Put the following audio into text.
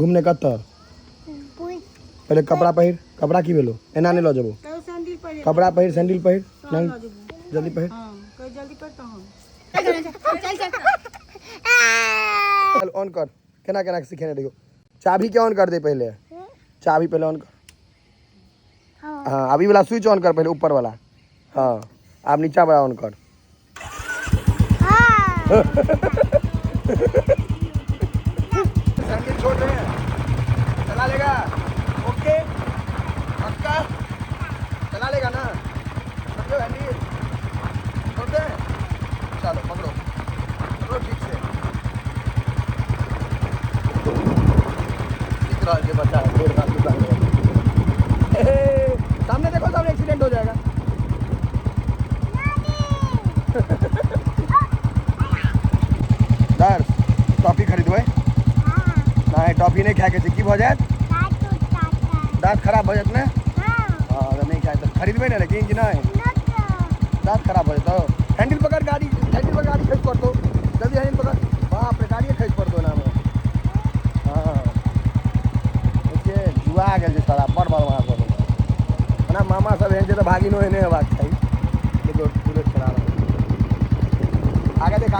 घूमने कतऽ? पहिले कपड़ा पहिर। कपड़ा की भेलो? एना नहि लऽ जेबो। कपड़ा पहिर, सैंडल पहिर, जल्दी पहिर। चल ऑन कर। केना केना सिखेने रहियो? चाभी के ऑन कर दे पहिले। चाभी पहिले ऑन कर। हाँ, अभी वाला स्विच ऑन कर पहिले, ऊपर वाला। हाँ, आब नीचा वाला ऑन कर। सैंडल छोड़ रहे हैं, चला लेगा? ओके, पक्का चला लेगा ना? समझो, हैंडल छोड़ दे। चलो पकड़ो, पकड़ो ठीक से। सीख रहा है बच्चा, 1.5 साल, 2 साल। सामने देखो, सामने एक्सीडेंट हो जाएगा। दर्श, टॉफी खरीदबै? नहि, टॉफी नहि खायके छै। की भऽ जायत? दाँत खराब भऽ जायत ने। हँ, तऽ नहि खाय तऽ खरीदबै ने, लेकिन कि नहि दाँत खराब भऽ जेतौ। हैंडल पकड़ गाड़ी, हैंडल पर गाड़ी खसि पड़तौ। जल्दी हैंडल पकड़। बाप रे, गाड़िए खसि पड़तौ एनामे। हँ, देखिए, जुआ गेल छै सारा। बड़ बदमाश भऽ गेल। ओना मामा सब एहन छै तऽ भागिनो एहने हेबाक चाही। देखियौ, बुलेट चला रहल। आगे देख,